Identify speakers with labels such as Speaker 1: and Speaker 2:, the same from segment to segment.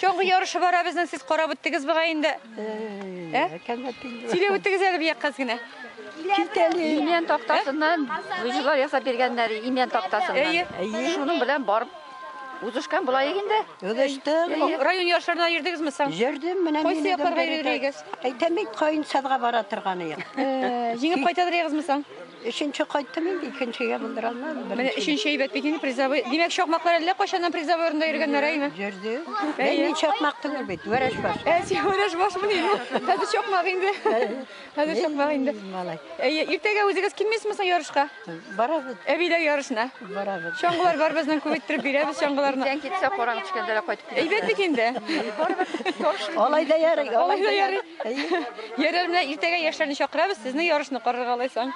Speaker 1: Чаңгы ярышы бара безнең, сез карап үттегез бугай инде. Сөйләп үттегез әле бу якка генә.
Speaker 2: Имән тактасыннан лыжалар ясап биргәннәр, имән тактасыннан. Шуның белән барып узышкан булайык инде.
Speaker 3: Узыштык.
Speaker 1: Район ярышларына йөрдегезме соң?
Speaker 3: Йөрдем, менә
Speaker 1: мин. Кайсы якларга йөрдегез?
Speaker 3: Әйтәм бит, Каенсазга бара торган идек.
Speaker 1: Җиңеп кайтадырыгызмы соң?
Speaker 3: Өченче кайттым инде, икенчегә булдыра алмадым.
Speaker 1: Менә өченче әйбәт бит инде призовой. Димәк, чакмаклар әллә кайчаннан призовой урында йөргәннәр, әйме?
Speaker 3: Йөрде. Мин чакмак түгел бит, вәрәш баш.
Speaker 1: Ә, син вәрәш башмыни? Хәзер чакмак инде. Хәзер чакмак инде.
Speaker 3: Малай.
Speaker 1: Әйе, иртәгә үзегез килмисезме соң ярышка?
Speaker 3: Барабыз.
Speaker 1: Әбиләр ярышына.
Speaker 3: Барабыз.
Speaker 1: Чаңгылар бар безнең, күп иттереп бирәбез чаңгыларны.
Speaker 2: Иртән китсә, караңгы төшкәндә дә кайтып килә.
Speaker 1: Әйбәт бит инде.
Speaker 3: Алай да ярый,
Speaker 1: алай да ярый. Ярар, менә иртәгә яшьләрне чакырабыз, сезнең ярышны карарга алайсаң.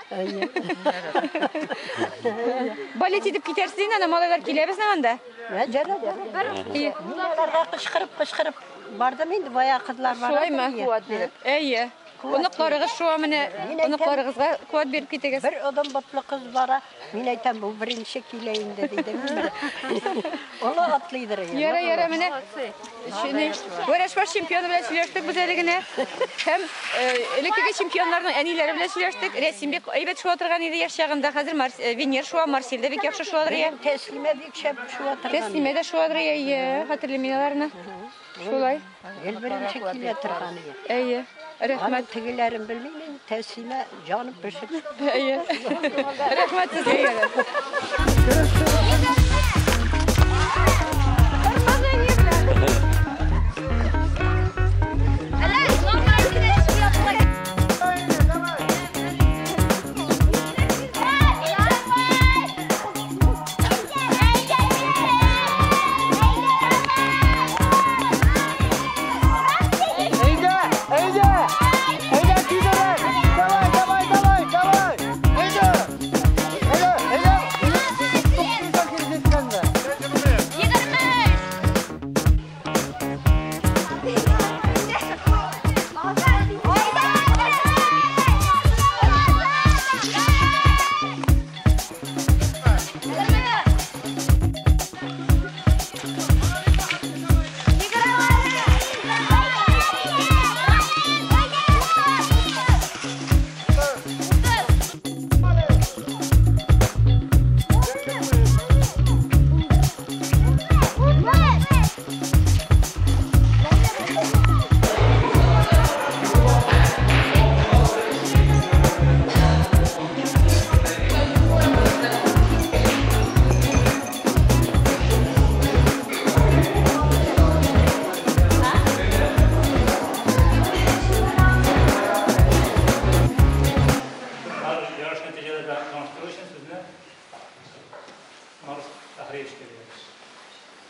Speaker 1: Балет итеп китәрсез инде, ана малайлар килә безнең анда.
Speaker 3: Мин аларга кычкырып-кычкырып бардым инде, бая кызлар бар.
Speaker 1: Шулаймы? Куәт биреп. Әйе. Оныкларыгыз шуа менә, оныкларыгызга куәт биреп китегез.
Speaker 3: Бер озын ботлы кыз бара, мин әйтәм, бу беренче килә инде, дидем. Олы атлыйдыр.
Speaker 1: Яра, яра, менә. Вәрәшбаш чемпионы белән сөйләштек без әле генә. Һәм элеккеге чемпионнарның әниләре белән сөйләштек. Рәсим бик әйбәт шуа торган иде яшь чагында. Хәзер Венер шуа, Марсель дә бик яхшы шуадыр.
Speaker 3: Тәслимә бик шәп шуа торган.
Speaker 1: Тәслимә дә шуадыр, әйе, хәтерлим мин аларны. Шулай.
Speaker 3: Ел беренче килә торган иде.
Speaker 1: Әйе. Рәхмәт.
Speaker 3: Тегеләрен белмим инде, Тәслимә җанып пешеп.
Speaker 1: Әйе. Рәхмәт сезгә.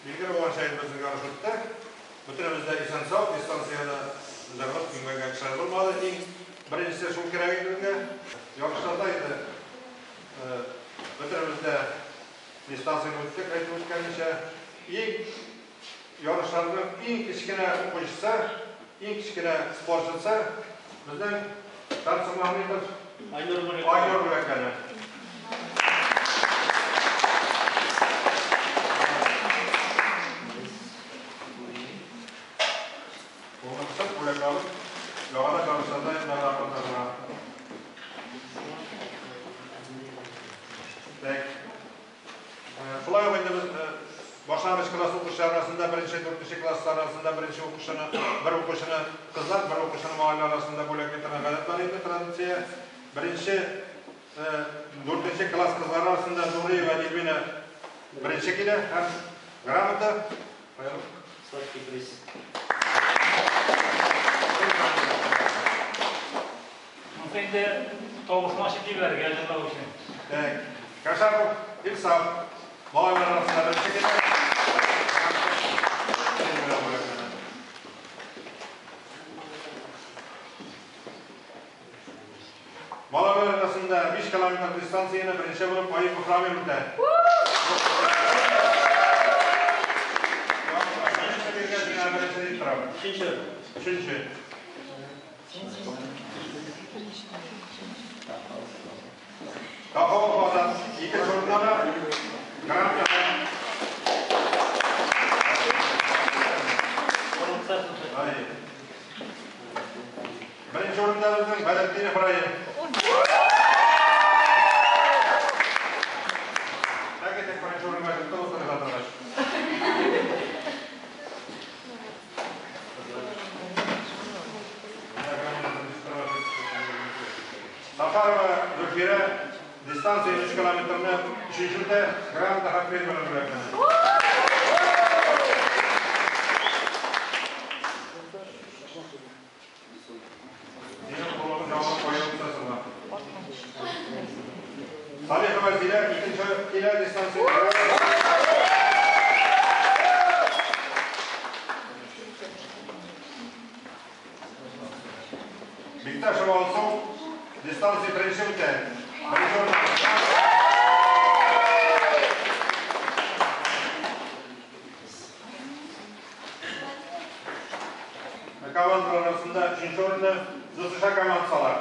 Speaker 4: Билгеле булганча, инде безнең ярыш үтте. Бөтенебез дә исән-сау, дистанциядә ныгып имгәнгән кешеләр булмады. Иң беренчесе шул кирәк иде безгә. Ярышларда инде бөтенебез дә дистанцияне үттек, әйтеп үткәнчә. Иң ярышларның иң кечкенә укучысы, иң кечкенә спортчысы безнең Тарсым Махмитов Айнур бүләкләнә. Шулай ук инде без башлангыч класс укучылары арасында беренче, дүртенче класслар арасында беренче укучыны, бер укучыны кызлар, бер укучыны малайлар арасында бүләк итәргә гадәт бар инде, традиция. Беренче, дүртенче класс кызлары арасында Нуриева Альбина беренче килә һәм грамота.
Speaker 5: Сладкий приз.
Speaker 6: Монысы инде тавышын ачып җибәрергә җырлау өчен.
Speaker 4: Так, Кашапов Илсаф малайлар арасында беренче килә. Малайлар арасында 5 километр дистанцияне беренче булып Аипов Рамил үтә. Беренче дип торам.
Speaker 5: Өченче.
Speaker 4: Өченче. Таховов Азат икенче урында грамота. Беренче урында безнең Бәдретдинов Раил. Так итеп беренче урынга чыкты утырырга торгач. Сафарова Зульфира дистанция 3 километрны өченче үтә, грамота һәм приз белән бүләкләнә. Салихова Зилә икенче килә дистанция. Бикташева Алсу дистанция беренче үтә. Беренче урында. Командалар арасында өченче урынны ЗСШ командасы ала.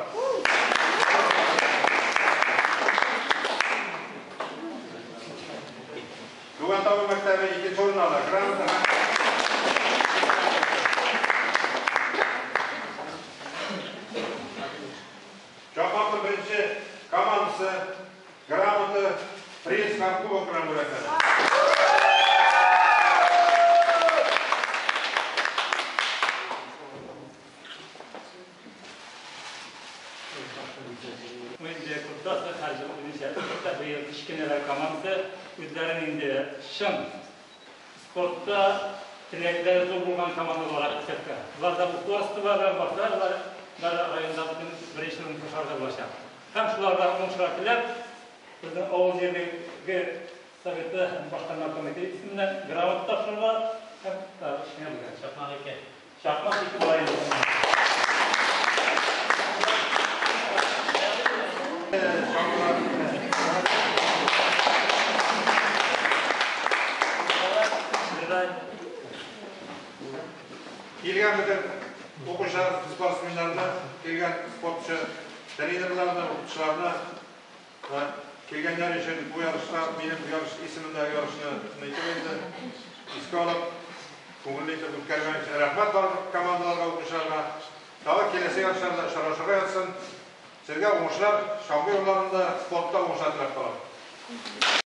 Speaker 4: Түбән Табы мәктәбе икенче урын ала. Грамота. Чакмаклы беренче командасы грамота, приз һәм кубок белән бүләкләнә.
Speaker 6: Бу инде Курдасы хәзер үзенчә быел кечкенәләр командасы үзләрен инде чын спортта теләкләре зур булган команда буларак күрсәткән. Болар да уку асты бар, башлар, районда бөтен беренче урын шушарда булачак. Һәм шуларга уңышлар теләп, безнең авыл җирлеге советы һәм башкарма комитеты исеменнән грамота тапшырыла һәм кечкенә бүләк.
Speaker 5: Чакмак ике.
Speaker 6: Чакмак ике була инде.
Speaker 4: Килгән бөтен укучылар, спортсменнарны, килгән спортчы тренерларны, укытучыларны килгәннәр өчен бу ярышта минем ярыш исемендәге ярышны әйтеп инде искә алып, күңелле итеп үткәргән өчен рәхмәт барлык командаларга, укучыларга. Тагы киләсе ярышларда очрашырга язсын. Сезгә уңышлар, чаңгы юлларында, спортта уңышлар теләп калам.